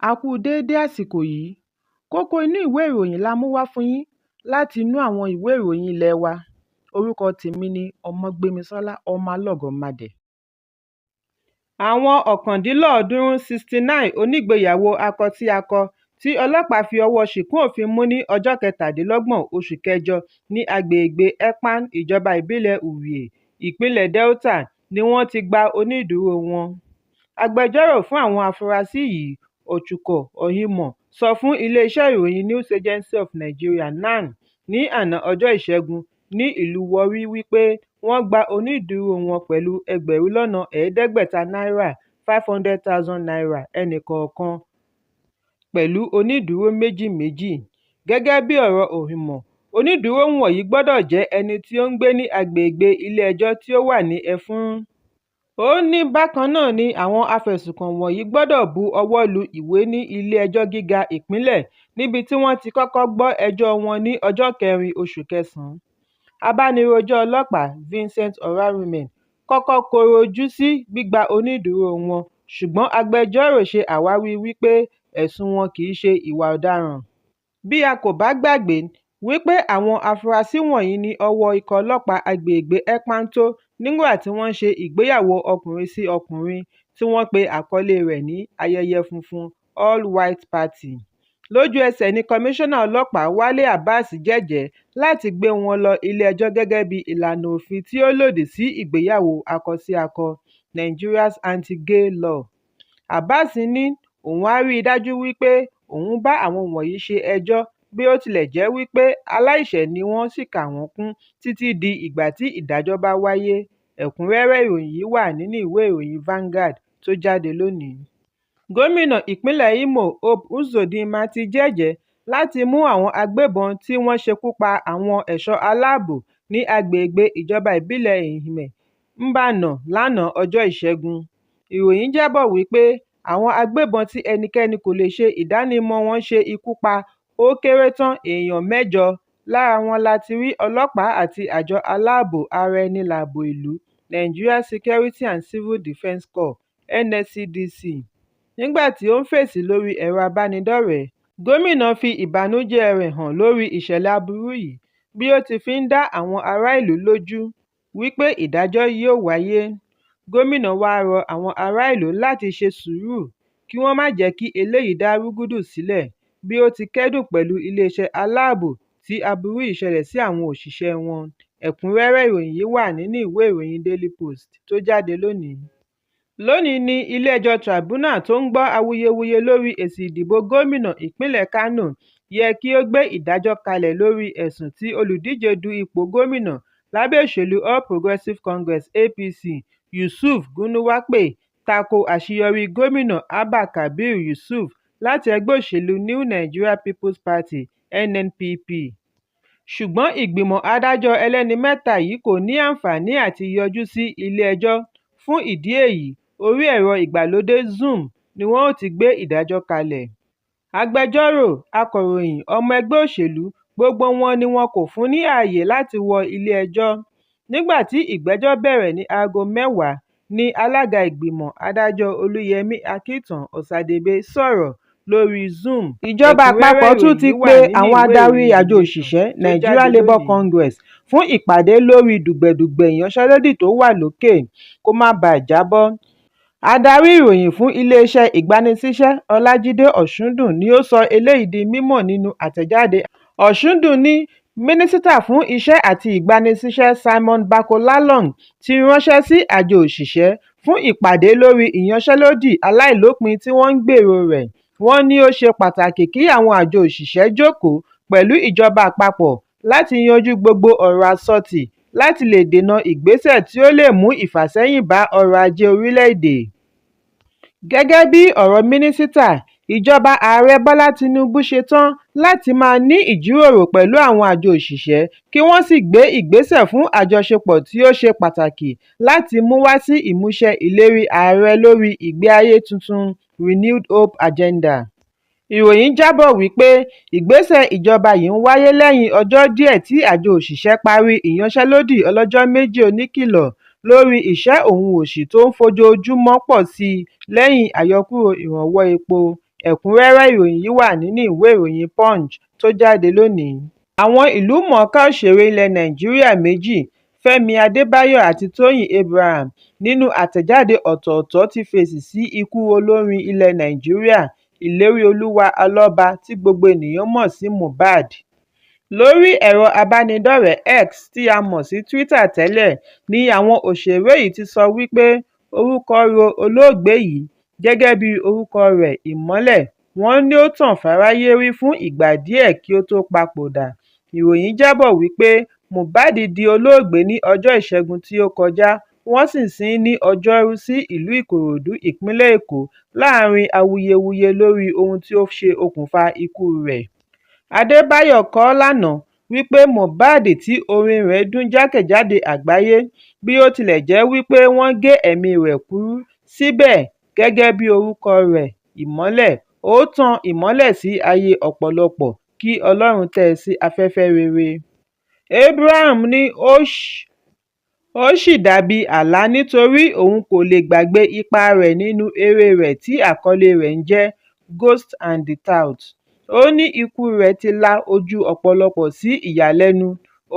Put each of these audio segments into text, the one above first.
A kú déédé àsìkò yìí. Kókó inú ìwé ìròyìn la mú wá fún yín láti inú àwọn ìwé ìròyìn ilé wa. Orúkọ tèmi ni Ọmọgbémisọ́lá Ọmọlọ́gọ̀mádẹ. Àwọn 369 onígbéyàwó akọ-sí-akọ tí ọlọ́pàá fi ọwọ́ ṣìnkún òfin mú ní ọjọ́ 27 oṣù kẹjọ ní agbègbè Ekpan, ìjọba ìbílẹ̀ Uvwie, ìpínlẹ̀ Delta ni wọ́n ti gba onídùúró wọn. Agbẹjọ́rò fún àwọn afurasí yìí, Ochuko Uhimoh, sọ fún ilé-iṣẹ́ ìròyìn News Agency of Nigeria (NAN) ní àná ọjọ́ Ìṣẹ́gun ní ìlú Warri wípé wọ́n gba onídùúró wọn pẹ̀lú 500,000 náírà (₦500,000) ẹnìkọ̀ọ̀kan pẹ̀lú onídùúró méjì méjì. Gẹ́gẹ́ bí ọ̀rọ̀ Uhiomh, onídùúró wọ̀nyí gbọdọ̀ jẹ́ ẹni tí ó ń gbé ní agbègbè ilé-ẹjọ́ tí ó wà ní Effurun. Ó ní bákan náà ni àwọn afẹ̀sùnkàn wọ̀nyí gbọdọ̀ bu ọwọ́ lu ìwé ní Ilé-ẹjọ́ Gíga Ìpínlẹ̀ níbi tí wọ́n ti kọ́kọ́ gbọ́ ẹjọ́ọ wọn ní ọjọ́ 4 oṣù kẹsàn-án. Abánirojọ́ ọlọ́pàá, Vincent Oruarumen, kọ́kọ́ kọ̀rọ̀ ojú sí gbígba onídùúró wọn, ṣùgbọ́n agbẹjọ́rò ṣe àwáwí wípé ẹ̀sùn wọn kì í ṣe ìwà ọ̀daràn. Bí a kò bá gbàgbé wípé àwọn afurasí wọ̀nyí ní ọwọ́ ikọ̀ ọlọ́pàá agbègbè Ekpan tó nígbà tí wọ́n ń ṣe ìgbéyàwó ọkùnrin-sí-ọkùnrin tí wọ́n pe àkọlée rẹ̀ ní "Ayẹyẹ Funfun" (All-White Party). Lójú-ẹsẹ̀ ni Kọmíṣánná Ọlọ́pàá Wálé Abbas jẹ́jẹ̀ẹ́ láti gbé wọn lọ ilé-ẹjọ́ gẹ́gẹ́ bí ìlànà òfin tí ó lòdì sí ìgbéyàwó akọ-sí-akọ Nigeria's Anti-Gay Law. Abbas ní òun á rí i dájú wípé òun bá àwọn wọ̀nyí ṣe ẹjọ́ bí ó tilẹ̀ jẹ́ wípé aláìṣẹ̀ ni wọ́n sì kà wọ́n kún títí di ìgbà tí ìdájọ́ bá wáyé. Ẹ̀kúnrẹ́rẹ́ ìròyìn yìí wà nínú ìwé ìròyìn Vanguard tó jáde lónìí. Gómìnà ìpínlẹ̀ Imo Hope Uzodinma ti jẹ́jẹ̀ẹ́ láti mú àwọn agbébọn tí wọ́n ṣekú pa àwọn ẹ̀ṣọ́ aláàbò ní agbègbè ìjọba ìbílẹ̀ Ehime Mbano lánàá ọjọ́ Ìṣẹ́gun. Ìròyìn jábọ̀ wípé àwọn agbébọn tí ẹnikẹ́ni kò lè ṣe ìdánimọ̀ọ wọn ṣe ikú pa ó kéré tán èèyàn mẹ́jọ, lára wọn la ti rí ọlọ́pàá àti àjọ aláàbò ara-ẹni làbò ìlú Nigeria Security and Civil Defence Corps (NSCDC). Nígbà tí ó ń fèsì lórí ẹ̀rọ ìbánidọ́rẹ̀ẹ́, gómìnà fi ìbànújẹ́ rẹ̀ hàn lórí ìṣẹ̀lẹ̀ aburú yìí bí ó ti fi ń dá àwọn ará ìlú lójú wípé ìdájọ́ yóò wáyé. Gómìnà wá rọ àwọn ará ìlú láti ṣe sùúrù kí wọ́n má jẹ́ kí eléyìí dá rúgúdù sílẹ̀ bí ó ti kẹ́dùn pẹ̀lú iléeṣẹ́ aláàbò tí aburú yìí ṣẹlẹ̀ sí àwọn òṣìṣẹ́ẹ wọn. Ẹ̀kúnrẹ́rẹ́ ìròyìn yìí wà nínú ìwé ìròyìn Daily Post tó jáde lónìí. Lónìí ní ilé-ẹjọ́ Tribunal tó ń gbọ́ awuyewuye lórí èsì ìdìbò gómìnà ìpínlẹ̀ Kánò yẹ kí ó gbé ìdájọ́ kalẹ̀ lórí ẹ̀sùn tí olùdíje du ipò gómìnà lábẹ́ òṣèlú All Progressive Congress (APC) Yusuf Gawuna pè tako àṣeyọrí gómìnà Abba Kabir Yusuf láti ẹgbẹ́ òṣèlú New Nigeria Peoples Party (NNPP). Ṣùgbọ́n ìgbìmọ̀ adájọ́ ẹlẹ́ni-mẹ́ta yìí kò ní àǹfààní àti yọjú sí ilé-ẹjọ́, fún ìdí èyí orí ẹ̀rọ ìgbàlódé Zoom ni wọn ó ti gbé ìdájọ́ kalẹ̀. Agbẹjọ́rò, akọ̀ròyìn, ọmọ ẹgbẹ́ òṣèlú gbogbo wọn ni wọn kò fún ní àyè láti wọ ilé-ẹjọ́. Nígbà tí ìgbẹ́jọ́ bẹ̀rẹ̀ ní aago 10 ní alága ìgbìmọ̀, Adájọ́ Olúyẹmí Akintan Ọ̀sádébé sọ̀rọ̀ lórí Zoom. Ìjọba Ẹ̀kúnrẹ́rẹ́ àpapọ̀ tún ìròyìn ti yìí wà pe nínú àwọn ìwé adarí ìròyìn The àjọ Nation òṣìṣẹ́ tó Nigeria jáde Labour lónìí. Congress fún ìpàdé lórí dùgbẹ̀-dùgbẹ̀ ìyanṣẹ́lódì tó wà lókè kó má baà jábọ́. Adarí ìròyìn fún iléeṣẹ́ ìgbanisíṣẹ́ Ọlájídé Ọ̀ṣúndùn ni ó sọ eléyìí di mímọ̀ nínú àtẹ̀jáde. Ọ̀ṣúndùn ní Mínísítà fún Iṣẹ́ àti Ìgbanisíṣẹ́ Simon Bako Lalong ti ránṣẹ́ sí àjọ òṣìṣẹ́ fún ìpàdé lórí ìyanṣẹ́lódì aláìlópin tí wọ́n ń gbèrò rẹ̀. Wọ́n ní ó ṣe pàtàkì kí àwọn àjọ òṣìṣẹ́ jókòó pẹ̀lú ìjọba àpapọ̀ láti yanjú gbogbo ọ̀rọ̀ àsọtì láti lè dènà ìgbésẹ̀ tí ó lè mú ìfàsẹ́yìn bá ọrọ̀ ajé orílẹ̀-èdè. Gẹ́gẹ́ bí ọ̀rọ̀ mínísítà, ìjọba Ààrẹ Bọ́lá Tinubu ṣetán láti máa ní ìjíròrò pẹ̀lú àwọn àjọ òṣìṣẹ́ kí wọ́n sì gbé ìgbésẹ̀ fún àjọṣepọ̀ tí ó ṣe pàtàkì láti mú wá sí ìmúṣẹ ìlérí ààrẹ lórí ìgbé ayé tuntun Renewed Hope Agenda. Ìròyìn jábọ̀ wípé ìgbésẹ̀ ìjọba yìí ń wáyé lẹ́yìn ọjọ́ díẹ̀ tí àjọ òṣìṣẹ́ parí ìyanṣẹ́lódì ọlọ́jọ́ méjì oníkìlọ̀ lórí ìṣẹ́ òhun òṣì tó ń fojoojúmọ́ pọ̀ sí i lẹ́yìn àyọkúrò ìrànwọ́ epo. Ẹ̀kúnrẹ́rẹ́ ìròyìn yìí wà nínú ìwé ìròyìn Punch tó jáde lónìí. Àwọn ìlúmọ̀ọ́ká òṣèré ilẹ̀ Nàìjíríà méjì, Fẹ́mi Adébáyọ̀ àti Tóyìn Abraham, nínú àtẹ̀jáde ọ̀tọ̀ọ̀tọ̀ ti fèsì sí ikú olórin ilẹ̀ Nàìjíríà Ìléríolúwà Alọ́ba tí gbogbo ènìyàn mọ̀ sí Mohbad. Lórí ẹ̀rọ abánidọ́rẹ̀ẹ́ X tí a mọ̀ sí Twitter tẹ́lẹ̀ ni àwọn òṣèré yìí ti sọ wípé orúkọ ró olóògbé yìí gẹ́gẹ́ bí orúkọ rẹ̀ "Ìmọ́lẹ̀" wọ́n ní ó tàn fáráyé rí fún ìgbà díẹ̀ kí ó tó papòdà. Ìròyìn jábọ̀ wípé Mohbad di olóògbé ní ọjọ́ Ìṣẹ́gun tí ó kọjá, wọ́n sì sin ín ní Ọjọ́rú sí ìlú Ìkòròdú, ìpínlẹ̀ Èkó láàárín awuyewuye lórí ohun tí ó ṣe okùnfà ikú rẹ̀. Adébáyọ̀ kọ ọ́ lánàá wípé Mohbad tí orin rẹ̀ dún jákèjádò àgbáyé, bí ó tilẹ̀ jẹ́ wípé wọ́n gé ẹ̀mí rẹ̀ kúrú, síbẹ̀, gẹ́gẹ́ bí orúkọ rẹ̀ "Ìmọ́lẹ̀", ó tan ìmọ́lẹ̀ sí ayé ọ̀pọ̀lọpọ̀, kí Ọlọ́run tẹ́ ẹ sí afẹ́fẹ́ rere. Abraham ní ó ṣì dàbí àlá nítorí òun kò lè gbàgbé ipa rẹ̀ nínú eré rẹ̀ tí àkọlé rẹ̀ ń jẹ́ "Ghost and the Tout". Ó ní ikú rẹ̀ ti la ojú ọ̀pọ̀lọpọ̀ sí ìyàlẹ́nu,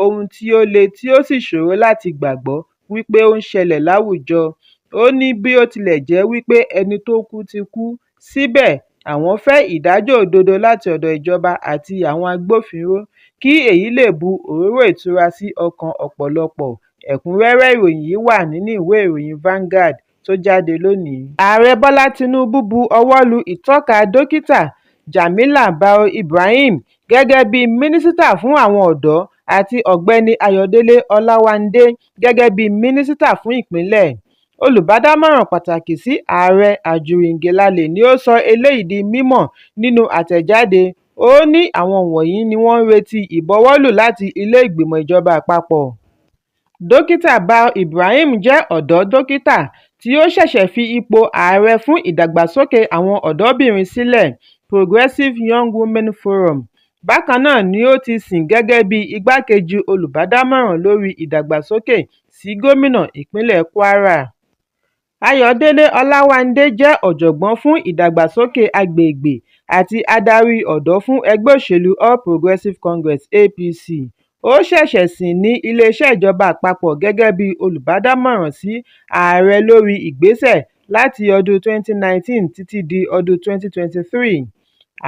ohun tí ó le tí ó sì ṣòro láti gbàgbọ́ wípé ó ń ṣẹlẹ̀ láwùjọ. Ó ní bí ó tilẹ̀ jẹ́ wípé ẹni tó kú ti kú, síbẹ̀ àwọn fẹ́ ìdájọ́ òdodo láti ọ̀dọ̀ ìjọba àti àwọn agbófinró kí èyí lè bu òróró ìtura sí ọkàn ọ̀pọ̀lọpọ̀. Ẹ̀kúnrẹ́rẹ́ ìròyìn yìí wà nínú ìwé ìròyìn Vanguard tó jáde lónìí. Ààrẹ Bọ́lá Tinubu bu ọwọ́ lu ìtọ́ka Dókítà Jamilah Barrow Ibrahim gẹ́gẹ́ bíi Mínísítà fún Àwọn Ọ̀dọ́ àti Ọ̀gbẹ́ni Ayọ̀délé Ọláwándé gẹ́gẹ́ bíi Mínísítà fún Ìpínlẹ̀. Olùbádámọ̀ràn pàtàkì sí Ààrẹ Ajuri Ngelale ni ó sọ eléyìí di mímọ̀ nínú àtẹ̀jáde. Ó ní àwọn wọ̀nyí ni wọ́n ń retí ìbuwọ́lù láti ilé ìgbìmọ̀ ìjọba àpapọ̀. Dókítà Barrow Ibrahim jẹ́ ọ̀dọ́ dókítà tí ó ṣẹ̀ṣẹ̀ fi ipò ààrẹ fún ìdàgbàsókè àwọn ọ̀dọ́bìnrin sílẹ̀ Progressive Young Women Forum. Bákan náà ni ó ti sìn gẹ́gẹ́ bí igbákejì olùbádámọ̀ràn lórí ìdàgbàsókè sí gómìnà ìpínlẹ̀ Kwara. Ayọ̀délé Ọláwándé jẹ́ ọ̀jọ̀gbọ́n fún ìdàgbàsókè agbègbè àti adarí ọ̀dọ́ fún ẹgbẹ́ òṣèlú All Progressive Congress (APC). Ó ṣẹ̀ṣẹ̀ sìn ní iléeṣẹ́ ìjọba àpapọ̀ gẹ́gẹ́ bí olùbádámọ̀ràn sí ààrẹ lórí ìgbésẹ̀ láti ọdún 2019 títí di ọdún 2023.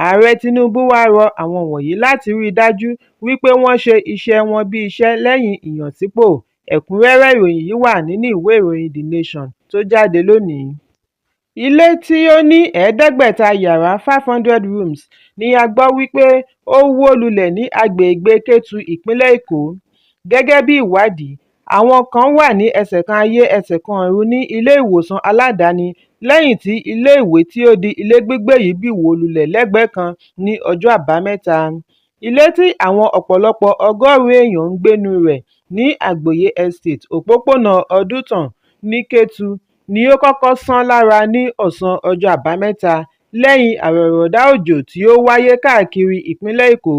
Ààrẹ Tinubu wá rọ àwọn wọ̀nyí láti rí i dájú wípé wọ́n ṣe iṣẹ́ wọn bí iṣẹ́ lẹ́yìn ìyànsípò. Ẹ̀kúnrẹ́rẹ́ ìròyìn yìí wà nínú ìwé ìròyìn The Nation tó jáde lónìí. Ilé tí ó ní 500 yàrá (500 rooms) ní a gbọ́ wípé ó wó lulẹ̀ ní agbègbè Kétu, ìpínlẹ̀ Èkó. Gẹ́gẹ́ bí ìwádìí, àwọn kan wà ní ẹsẹ̀kan ayé ẹsẹ̀kan ọ̀run ní ilé-ìwòsàn aládàáni lẹ́yìn tí iléèwé tí ó di ilé gbígbé yìí bì wó lulẹ̀ lẹ́gbẹ̀ẹ́ kan ní ọjọ́ Àbámẹ́ta. Ilé tí àwọn ọ̀pọ̀lọpọ̀ ọgọ́rùn-ún èèyàn ń gbénú rẹ̀ ní Agboyé Estate, òpópónà Ọdútàn ní Kétu, ni ó kọ́kọ́ sán lára ní ọ̀sán ọjọ́ Àbámẹ́ta lẹ́yìn àrọ̀rọ̀dá òjò tí ó wáyé káàkiri ìpínlẹ̀ Èkó.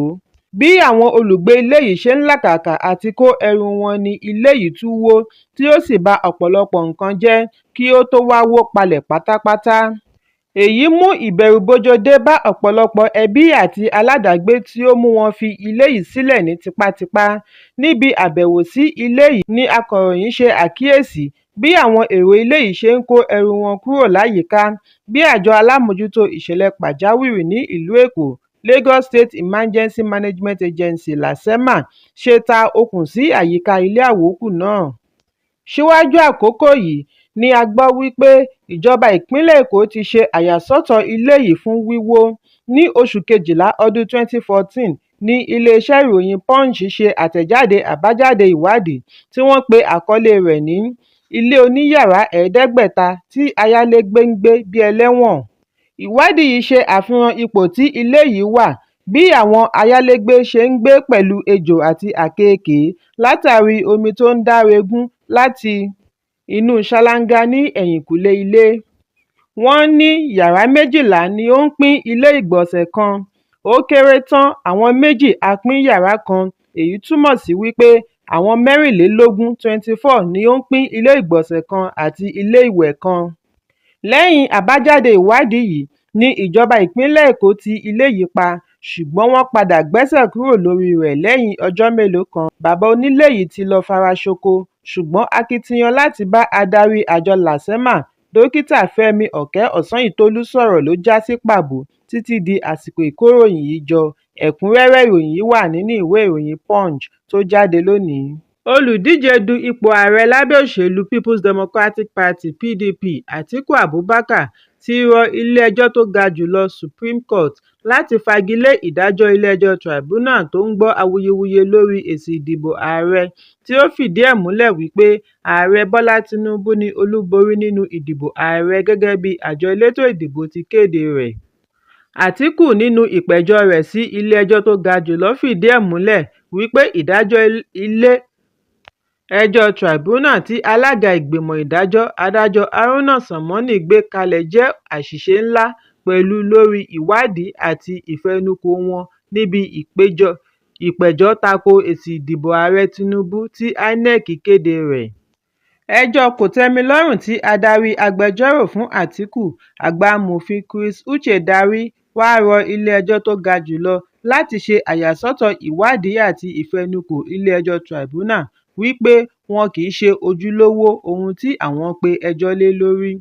Bí àwọn olùgbé ilé yìí ṣe ń làkàkà àti kó ẹrù wọn ní ilé yìí tún wó tí ó sì ba ọ̀pọ̀lọpọ̀ nǹkan jẹ́ kí ó tó wá wó palẹ̀ pátápátá. Èyí mú ìbẹ̀rùbojo dé bá ọ̀pọ̀lọpọ̀ ẹbí àti aládàágbé tí ó mú wọn fi ilé yìí sílẹ̀ ní tipátipá. Níbi àbẹ̀wò sí ilé yìí ní akọ̀ròyìn ṣe àkíyèsí bí àwọn èrò ilé yìí ṣe ń kó ẹrù wọn kúrò láyìíká bí àjọ alámòójútó ìṣẹ̀lẹ̀ pàjáwìrì ní ìlú Èkó Lagos State Emergency Management Agency (LASEMA) ṣe ta okùn sí àyíká ilé àwókù náà. Síwájú àkókò yìí ní a gbọ́ wípé ìjọba ìpínlẹ̀ Èkó ti ṣe àyàsọ́tọ̀ ilé yìí fún wíwó. Ní oṣù kejìlá ọdún 2014 ní iléeṣẹ́ ìròyìn Punch ṣe àtẹ̀jáde àbájáde ìwádìí tí wọ́n pe àkọlé rẹ̀ ní "Ilé oníyàrá 500 tí ayálégbé ń gbé bí ẹlẹ́wọ̀n". Ìwádìí yìí ṣe àfihàn ipò tí ilé yìí wà bí àwọn ayálégbé ṣe ń gbé pẹ̀lú ejò àti àkéékèé látàrí omi tó ń dá regún láti inú ṣáláńgá ní ẹ̀yìnkùlé ilé. Wọ́n ní yàrá 12 ni ó ń pín ilé ìgbọ̀nsẹ̀ kan. Ó kéré tán àwọn méjì á pín yàrá kan, èyí túmọ̀ sí wípé àwọn mẹ́rìnlélógún (24) ni ó ń pín ilé ìgbọ̀nsẹ̀ kan àti ilé ìwẹ̀ kan. Lẹ́yìn àbájáde ìwádìí yìí Ní ìjọba ìpínlẹ̀ Èkó tí ilé yìí pa, ṣùgbọ́n wọ́n padà gbẹ́sẹ̀ kúrò lórí rẹ̀ lẹ́yìn ọjọ́ mélòó kan. Bàbá onílé yìí ti lọ fara ṣoko, ṣùgbọ́n akitiyan láti bá adarí àjọ LASEMA, Dókítà Fẹ́mi Ọ̀kẹ́-Ọ̀sanyìntólú sọ̀rọ̀ ló já sí pàbó títí di àsìkò ìkóròyìn yìí jọ. Ẹ̀kúnrẹ́rẹ́ ìròyìn yìí wà nínú ìwé ìròyìn Punch tó jáde lónìí. Olùdíje du ipò ààrẹ lábẹ́ òṣèlú People's Democratic Party (PDP), Atiku Abubakar, ti rọ ilé-ẹjọ́ tó ga jù lọ Supreme Court láti fagi lé ìdájọ́ ilé-ẹjọ́ Tribunal tó ń gbọ́ awuyewuye lórí èsì ìdìbò ààrẹ tí ó fìdí ẹ̀ múlẹ̀ wípé Ààrẹ Bọ́lá Tinubu ni olúborí nínú ìdìbò ààrẹ gẹ́gẹ́ bí àjọ elétò ìdìbò ti kéde rẹ̀. Àtíkù nínú ìpẹ̀jọ́ rẹ̀ sí ilé-ẹjọ́ tó ga jù lọ fìdí ẹ̀ múlẹ̀ wípé ìdájọ́ ilé-ẹjọ́ Tribunal tí alága ìgbìmọ̀ ìdájọ́, Adájọ́ Haruna Tsammani gbé kalẹ̀ jẹ́ àṣìṣe ńlá pẹ̀lú lórí ìwádìí àti ìfẹnukò wọn níbi ìpẹ̀jọ́ tako èsì ìdìbò ààrẹ Tinubu tí INEC kéde rẹ̀. Ẹjọ́ kò-tẹ́-mi-lọ́rùn tí adarí agbẹjọ́rò fún Àtíkù, àgbà amòfin Chris Uche darí, wá rọ ilé-ẹjọ́ tó ga jù lọ láti ṣe àyàsọ́tọ̀ ìwádìí àti ìfẹnukò ilé-ẹjọ́ Tribunal wípé wọn kì í ṣe ojúlówó ohun tí àwọn pe ẹjọ́ lé lórí.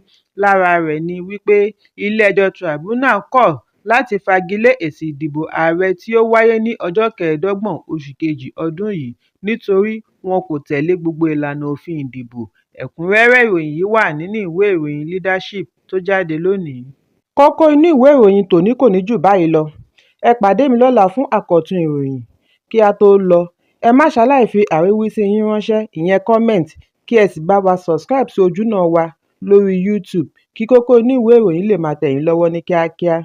Lára rẹ̀ ni wípé ilé-ẹjọ́ Tribunal kọ̀ láti fagilé èsì ìdìbò ààrẹ tí ó wáyé ní ọjọ́ 25 oṣù kejì ọdún yìí nítorí wọn kò tẹ̀lé gbogbo ìlànà òfin ìdìbò. Ẹ̀kúnrẹ́rẹ́ ìròyìn yìí wà nínú ìwé ìròyìn Leadership tó jáde lónìí. Kókó inú ìwé ìròyìn tòní kò ní jù báyìí lọ. Ẹ pàdé mi lọ́la fún àkọ́tún ìròyìn. Kí á tó lọ, ẹ má ṣaláì fi àríwísí yín ránṣẹ́, ìyẹn comment, kí ẹ sì bá wa subscribe sí ojúnà wa lórí YouTube kí kókó inú ìwé ìròyìn lè máa tẹ̀ yín lọ́wọ́ ní kíákíá.